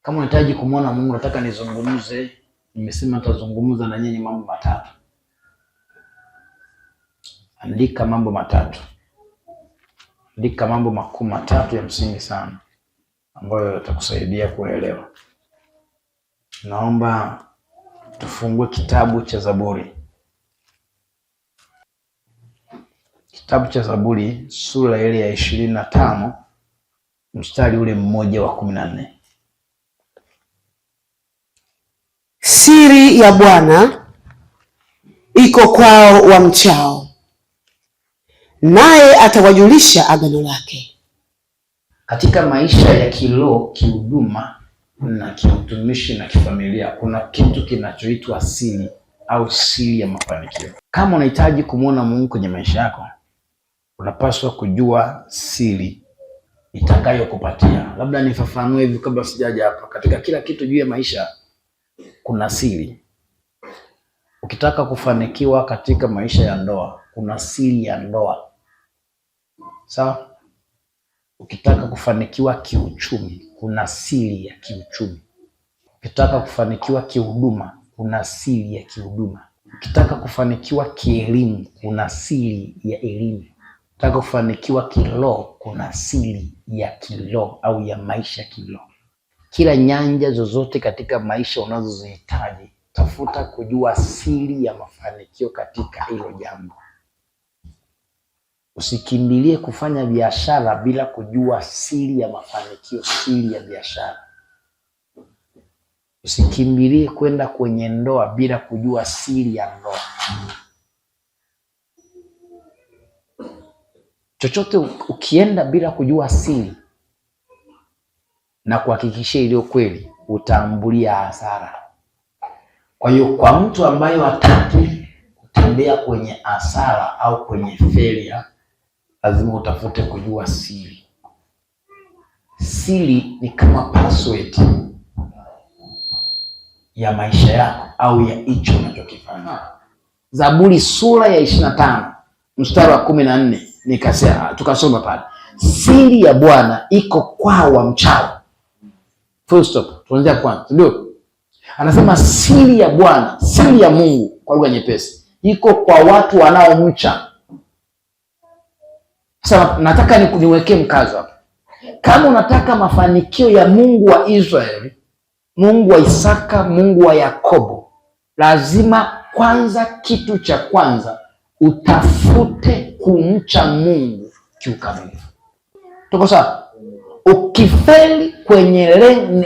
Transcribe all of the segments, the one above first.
Kama unahitaji kumwona Mungu, nataka nizungumze, nimesema nitazungumza na nyinyi mambo matatu. Andika mambo matatu, andika mambo makuu matatu ya msingi sana ambayo yatakusaidia kuelewa. Naomba tufungue kitabu cha Zaburi, kitabu cha Zaburi sura ile ya 25 mstari ule mmoja wa 14. Siri ya Bwana iko kwao wamchao, naye atawajulisha agano lake. Katika maisha ya kiroho, kihuduma na kiutumishi na kifamilia, kuna kitu kinachoitwa siri au siri ya mafanikio. Kama unahitaji kumwona Mungu kwenye maisha yako, unapaswa kujua siri itakayokupatia. Labda nifafanue hivi kabla sijaja hapa. Katika kila kitu juu ya maisha kuna siri. Ukitaka kufanikiwa katika maisha ya ndoa, kuna siri ya ndoa, sawa? Ukitaka kufanikiwa kiuchumi, kuna siri ya kiuchumi. Ukitaka kufanikiwa kihuduma, kuna siri ya kihuduma. Ukitaka kufanikiwa kielimu, kuna siri ya elimu. Ukitaka kufanikiwa kiroho, kuna siri ya kiroho au ya maisha kiroho. Kila nyanja zozote katika maisha unazozihitaji, tafuta kujua siri ya mafanikio katika hilo jambo. Usikimbilie kufanya biashara bila kujua siri ya mafanikio, siri ya biashara. Usikimbilie kwenda kwenye ndoa bila kujua siri ya ndoa. Chochote ukienda bila kujua siri, na kuhakikishia iliyo kweli, utaambulia hasara. Kwa hiyo kwa mtu ambaye hataki kutembea kwenye hasara au kwenye failure, lazima utafute kujua siri. Siri ni kama password ya maisha yako au ya hicho unachokifanya. Zaburi sura ya 25 mstari wa 14, nikasema tukasoma pale, siri ya Bwana iko kwao wamchao. Full stop. Tuanzia kwanza, ndio anasema siri ya Bwana, siri ya Mungu kwa lugha nyepesi iko kwa watu wanaomcha. Sasa nataka niwekee mkazo hapa. Kama unataka mafanikio ya Mungu wa Israeli, Mungu wa Isaka, Mungu wa Yakobo, lazima kwanza, kitu cha kwanza utafute kumcha Mungu kiukamilifu. Tuko sawa? Ukifeli kwenye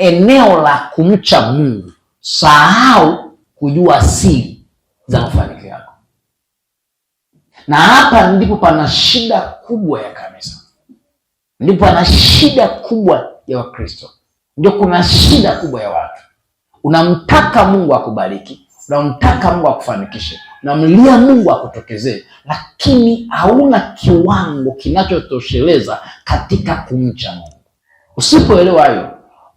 eneo la kumcha Mungu, sahau kujua siri za mafanikio yako. Na hapa ndipo pana shida kubwa ya kanisa, ndipo pana shida kubwa ya Wakristo, ndio kuna shida kubwa ya watu. Unamtaka Mungu akubariki, unamtaka Mungu akufanikishe, unamlia Mungu akutokezee, lakini hauna kiwango kinachotosheleza katika kumcha Mungu. Usipoelewa hayo,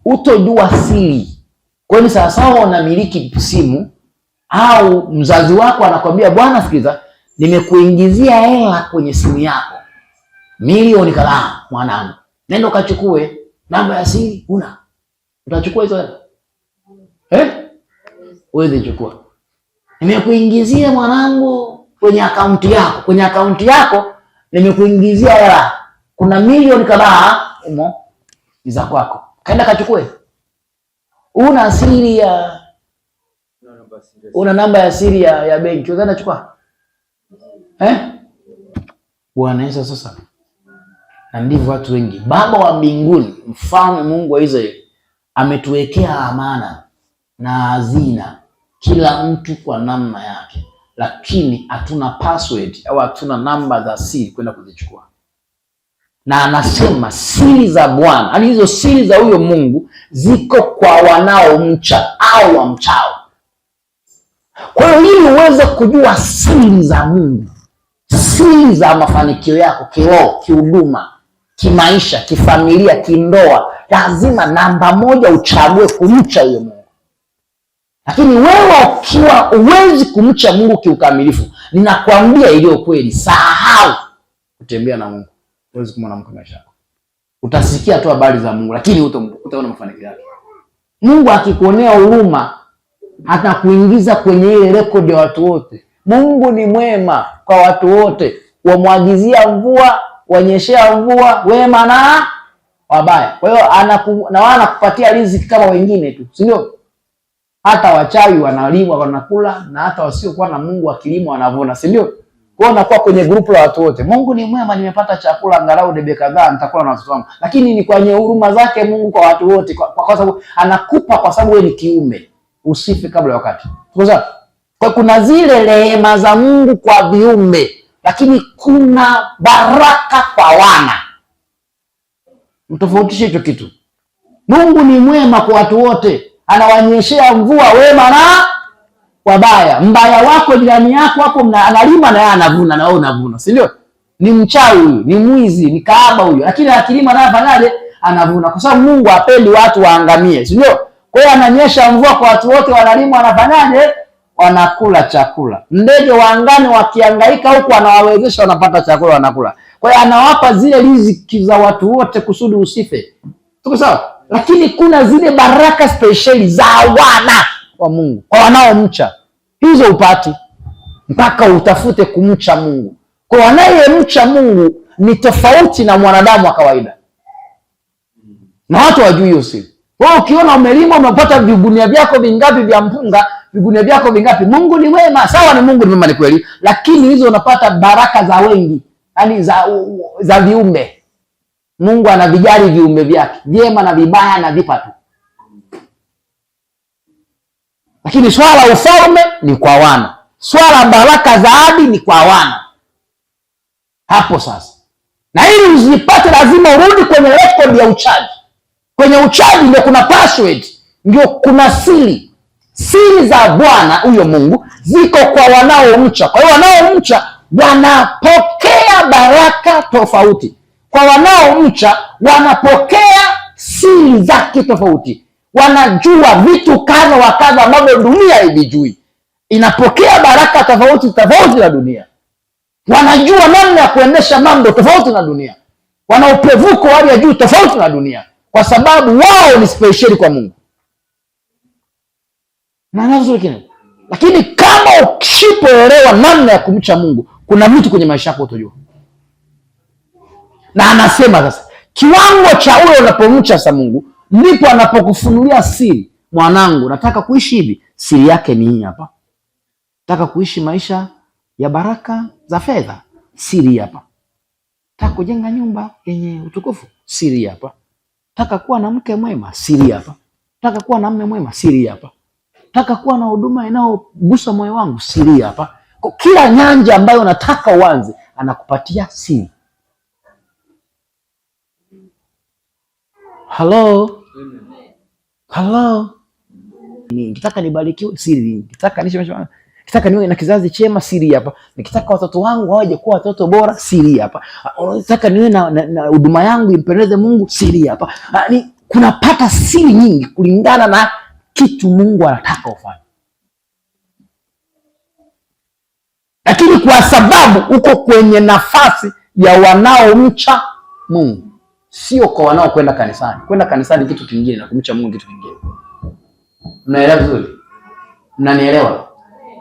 utojua siri. Kwa hiyo ni sawasawa unamiliki simu au mzazi wako anakwambia, bwana, sikiza, nimekuingizia hela kwenye simu yako milioni kadhaa, mwanangu, nenda ukachukue. Namba ya siri una, utachukua hizo hela eh? Uweze chukua. Nimekuingizia mwanangu kwenye akaunti yako, kwenye akaunti yako nimekuingizia hela, kuna milioni kadhaa umo ni za kwako, kaenda kachukue. Una siri ya, una namba ya siri ya benki, utaenda chukua eh? Bwana Yesu sasa. Na ndivyo watu wengi. Baba wa mbinguni, mfalme Mungu wa Israeli, ametuwekea amana na hazina, kila mtu kwa namna yake, lakini hatuna password au hatuna namba za siri kwenda kuzichukua. Na anasema siri za Bwana, yaani hizo siri za huyo Mungu ziko kwa wanaomcha au wamchao. Kwa hiyo ili uweze kujua siri za Mungu, siri za mafanikio yako kiroho, kihuduma, kimaisha, kifamilia, kindoa, lazima namba moja uchague kumcha huyo Mungu. Lakini wewe ukiwa huwezi kumcha Mungu kiukamilifu, ninakwambia iliyo kweli, sahau kutembea na Mungu. Huwezi kumwona Mungu maisha yako. Utasikia tu habari za Mungu lakini utaona mafanikio yake. Mungu akikuonea huruma atakuingiza kwenye ile rekodi ya watu wote. Mungu ni mwema kwa watu wote, wamwagizia mvua, wanyeshea mvua wema na wabaya. Kwa hiyo na wao anakupatia riziki kama wengine tu, si ndio? Hata wachawi wanalima wanakula, na hata wasiokuwa na Mungu wakilima wanavuna, si ndio? Kwa hiyo unakuwa kwenye grupu la watu wote. Mungu ni mwema, nimepata chakula angalau debe kadhaa, nitakula na watoto wangu. Lakini ni kwenye huruma zake Mungu kwa watu wote, kwa sababu anakupa, kwa sababu wewe ni kiumbe, usife kabla ya wakati. Tuko sawa? Kwa kuna zile rehema za Mungu kwa viumbe, lakini kuna baraka kwa wana. Mtofautishe hicho kitu. Mungu ni mwema kwa watu wote, anawanyeshea mvua wema na wabaya. Mbaya wako jirani yako hapo analima na yeye anavuna na wewe unavuna, si ndio? Ni mchawi huyu, ni mwizi, ni kahaba huyu, lakini akilima naye afanyaje? Anavuna, kwa sababu Mungu hapendi watu waangamie, si ndio? Kwa hiyo ananyesha mvua kwa watu wote, wanalima, wanafanyaje? Wanakula chakula. Ndege wa angani wakihangaika huku anawawezesha, wanapata chakula, wanakula. Kwa hiyo anawapa zile riziki za watu wote kusudi usife. Tuko sawa? Lakini kuna zile baraka spesheli za wana wa Mungu kwa wanaomcha. Hizo upati mpaka utafute kumcha Mungu. Kwa wanayemcha Mungu ni tofauti na mwanadamu wa kawaida, na watu hawajui hiyo siri. Wewe ukiona umelima umepata vigunia vyako vingapi vya mpunga, vigunia vyako vingapi, Mungu ni mwema. Sawa, ni Mungu ni mwema, ni kweli, lakini hizo unapata baraka za wengi, yani za viumbe. Mungu anavijali viumbe vyake, vyema na vibaya anavipa tu. Lakini swala ufalme ni kwa wana, swala baraka za ahadi ni kwa wana. Hapo sasa, na ili uzipate lazima urudi kwenye rekodi ya uchaji. Kwenye uchaji ndio kuna password, ndio kuna siri. Siri za Bwana huyo Mungu ziko kwa wanaomcha. Kwa hiyo wanaomcha wanapokea baraka tofauti. Kwa wanaomcha wanapokea siri zake tofauti, wanajua vitu kadha wa kadha ambavyo dunia haivijui. Inapokea baraka tofauti tofauti na dunia, wanajua namna ya kuendesha mambo tofauti na dunia, wana upevuko wa hali ya juu tofauti na dunia, kwa sababu wao ni spesheli kwa Mungu. Lakini kama usipoelewa namna ya kumcha Mungu, kuna vitu kwenye maisha yako utojua. Na anasema sasa, kiwango cha ule unapomcha sasa Mungu ndipo anapokufunulia siri. Mwanangu, nataka kuishi hivi, siri yake ni hii hapa. Nataka kuishi maisha ya baraka za fedha, siri hapa. Nataka kujenga nyumba yenye utukufu, siri hapa. Nataka kuwa na mke mwema, siri hapa. Nataka kuwa na mume mwema, siri hapa. Nataka kuwa na huduma inayogusa moyo wangu, siri hapa. Kwa kila nyanja ambayo unataka uanze, anakupatia siri. Hello? Hello? Nikitaka nibarikiwe, siri. Nikitaka niishi maisha, nikitaka niwe na kizazi chema, siri hapa. Nikitaka watoto wangu waje kuwa watoto bora, siri hapa. Nataka niwe na huduma yangu impendeze Mungu, siri hapa. Kunapata siri nyingi kulingana na kitu Mungu anataka ufanye. Lakini kwa sababu uko kwenye nafasi ya wanaomcha Mungu, sio kwa wanaokwenda kanisani. Kwenda kanisani kitu kingine na kumcha Mungu kitu kingine. Mnaelewa vizuri? Mnanielewa?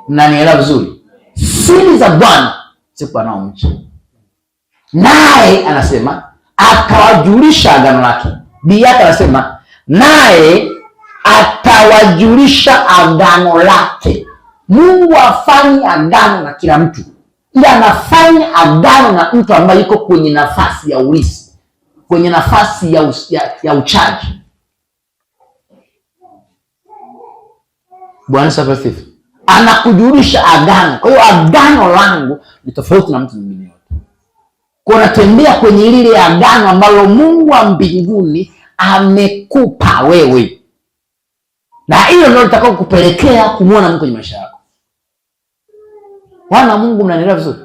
Mnanielewa vizuri? Siri za Bwana si kwa wanaomcha. Naye anasema akawajulisha agano lake. Bi yake anasema naye atawajulisha agano lake. Mungu hafanyi agano na kila mtu, ila anafanya agano na mtu ambaye yuko kwenye nafasi ya urithi, kwenye nafasi ya uchaji. Bwana asifiwe. Anakujulisha agano. Kwa hiyo agano langu ni tofauti na mtu mwingine yote. Kwa unatembea kwenye lile agano ambalo Mungu wa mbinguni amekupa wewe, na hiyo ndio litakao kupelekea kumuona Mungu kwenye maisha yako. Wana Mungu, mnanielewa vizuri?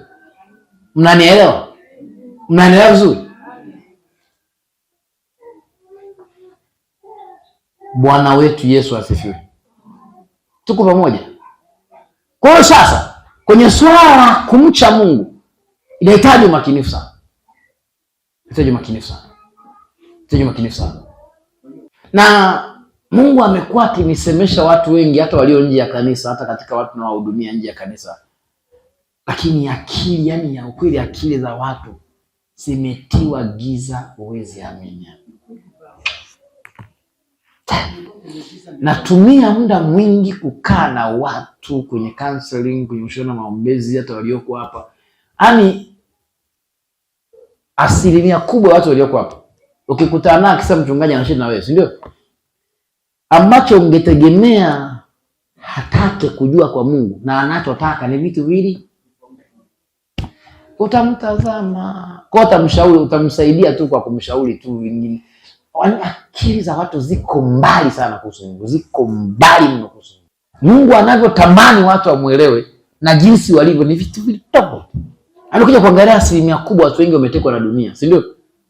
Mnanielewa? Mnanielewa vizuri? Bwana wetu Yesu asifiwe. Tuko pamoja. Kwa hiyo sasa kwenye swala la kumcha Mungu inahitaji umakinifu sana. Inahitaji umakinifu sana. Inahitaji umakinifu sana. Na Mungu amekuwa akinisemesha watu wengi, hata walio nje ya kanisa, hata katika watu nawahudumia nje ya kanisa, lakini akili, yani ya ukweli, akili za watu zimetiwa giza, huwezi amini. Natumia muda mwingi kukaa na watu kwenye counseling, kwenye ushauri na maombezi, hata walioko hapa, yaani asilimia kubwa ya watu walioko hapa ukikutana naye akisema mchungaji anashinda na wewe, si ndio? Ambacho ungetegemea hatake kujua kwa Mungu na anachotaka ni vitu viwili. Utamtazama kwa, utamshauri, utamsaidia tu kwa kumshauri tu, vingine. Akili za watu ziko mbali sana kuhusu Mungu, ziko mbali mno kuhusu Mungu. Mungu anavyotamani watu wamuelewe na jinsi walivyo ni vitu viwili tofauti. Alikuja kuangalia asilimia kubwa watu wengi wametekwa na dunia, si ndio?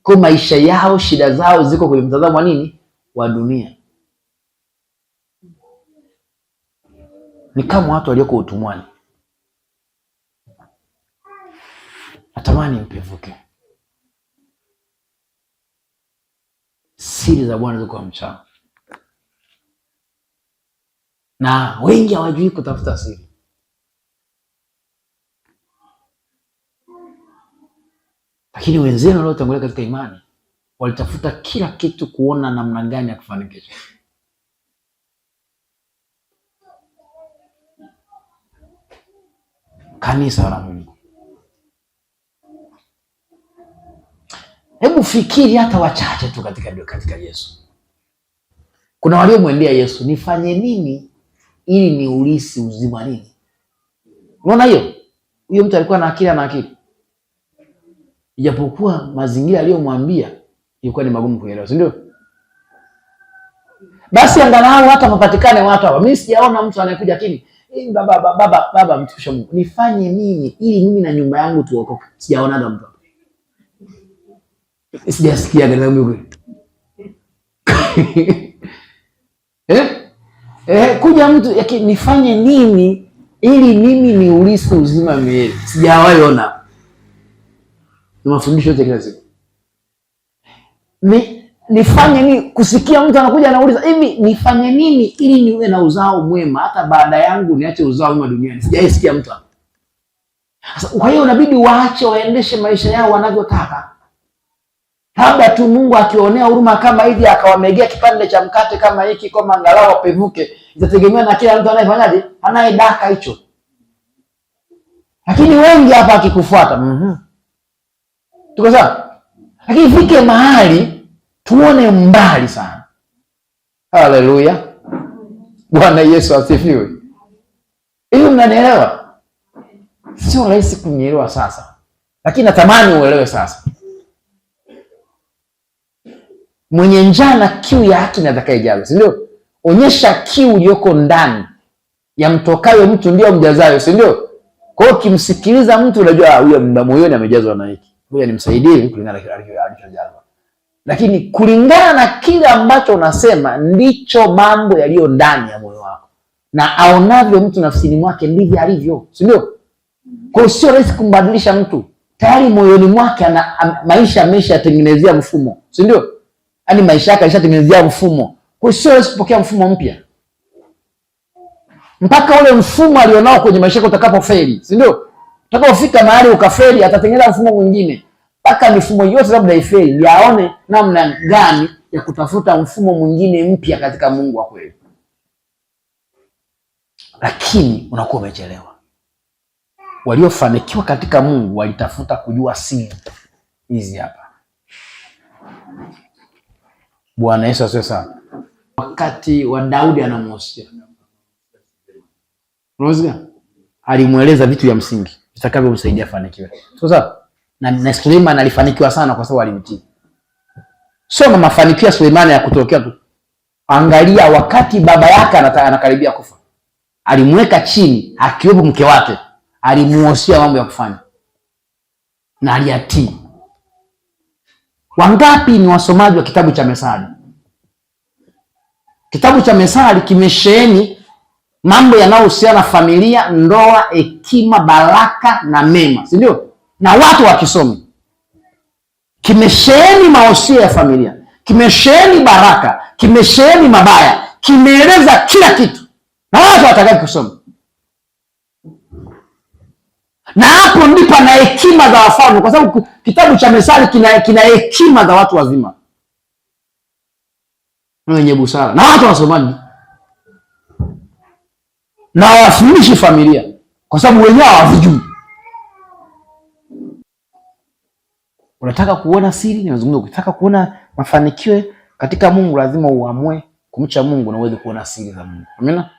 Kwa maisha yao, shida zao ziko kwenye mtazamo wa nini? Wa dunia. Ni kama watu walioko utumwani. Natamani mpevuke. Siri za Bwana ziko mchana, na wengi hawajui kutafuta siri. Lakini wenzenu waliotangulia katika imani walitafuta kila kitu kuona namna gani ya kufanikisha. Kanisa la Mungu, hebu fikiri hata wachache tu katika Yesu. Kuna waliomwendea Yesu, nifanye nini ili niulisi uzima nini? Unaona hiyo? Huyo mtu alikuwa na akili, ana akili, ijapokuwa mazingira aliyomwambia ilikuwa ni magumu kuelewa, si ndio? Basi angalau hata mapatikane watu hapa. Mimi sijaona mtu anayekuja lakini baba baba baba, mtumishi wa Mungu, nifanye nini ili mimi na nyumba yangu tuokoke? Sijaona mtu hapa, sijasikia katika Mungu. Kuja mtu yake, nifanye nini ili mimi niurithi uzima milele? Sijawahi ona. Ni mafundisho yote kila siku. Nifanye nini? Kusikia mtu anakuja anauliza hivi, nifanye nini ili niwe na uzao mwema hata baada yangu niache uzao mwema duniani? Sijaisikia mtu hapa. Sasa kwa hiyo inabidi waache waendeshe maisha yao wanavyotaka. Labda tu Mungu akionea huruma kama hivi akawamegea kipande cha mkate kama hiki kama angalau wapevuke. Itategemea na kila mtu anayefanyaje, anayedaka hicho. Lakini wengi hapa akikufuata, tuko sawa? Lakini ifike mahali tuone mbali sana. Haleluya, Bwana Yesu asifiwe. Hivi mnanielewa? Sio rahisi kunielewa sasa, lakini natamani uelewe sasa. Mwenye njaa na kiu ya haki na atakayejazwa, si ndio? Onyesha kiu iliyoko ndani ya mtokayo mtu ndio mjazayo, si ndio? Kwa hiyo ukimsikiliza mtu unajua huyo moyoni amejazwa na hiki, ngoja nimsaidie kulingana na alichojazwa. Lakini kulingana na kile ambacho unasema ndicho mambo yaliyo ndani ya moyo wako, na aonavyo mtu nafsini mwake ndivyo alivyo, si ndio? Kwa hiyo sio rahisi kumbadilisha mtu, tayari moyoni mwake ana maisha ameshatengenezea mfumo, si ndio? Yaani maisha yake alishatengenezea mfumo. Kwa hiyo sio rahisi kupokea mfumo mpya mpaka ule mfumo alionao kwenye maisha yake utakapofeli, si ndio? Utakapofika mahali ukafeli, atatengeneza mfumo mwingine mpaka mifumo yote labda ifeli, yaone namna gani ya kutafuta mfumo mwingine mpya katika Mungu wa kweli, lakini unakuwa umechelewa. Waliofanikiwa katika Mungu walitafuta kujua siri hizi hapa. Bwana Yesu asifiwe sana. Wakati wa Daudi anamuhusia, unasikia, alimweleza vitu vya msingi vitakavyomsaidia afanikiwe. Sasa na Suleiman alifanikiwa sana kwa sababu alimtii. Sio na mafanikio ya Suleiman ya kutokea tu. Angalia wakati baba yake anakaribia kufa, alimweka chini akiwepo mke wake, alimuhusia mambo ya kufanya na aliyatii. Wangapi ni wasomaji wa kitabu cha Methali? Kitabu cha Methali kimesheheni mambo yanayohusiana na familia, ndoa, hekima, baraka na mema, si ndio? Na watu wakisomi. Kimesheheni mahosia ya familia, kimesheheni baraka, kimesheheni mabaya, Kimeeleza kila kitu na watu hawataki kusoma, na hapo ndipo na hekima za wafalme, kwa sababu kitabu cha Methali kina hekima za watu wazima na wenye busara, na watu wasomaji na wafundishi familia, kwa sababu wenyewe hawavijui. Unataka kuona siri? Nimezungumza, ukitaka kuona mafanikio katika Mungu lazima uamue kumcha Mungu na uweze kuona siri za Mungu. Amina.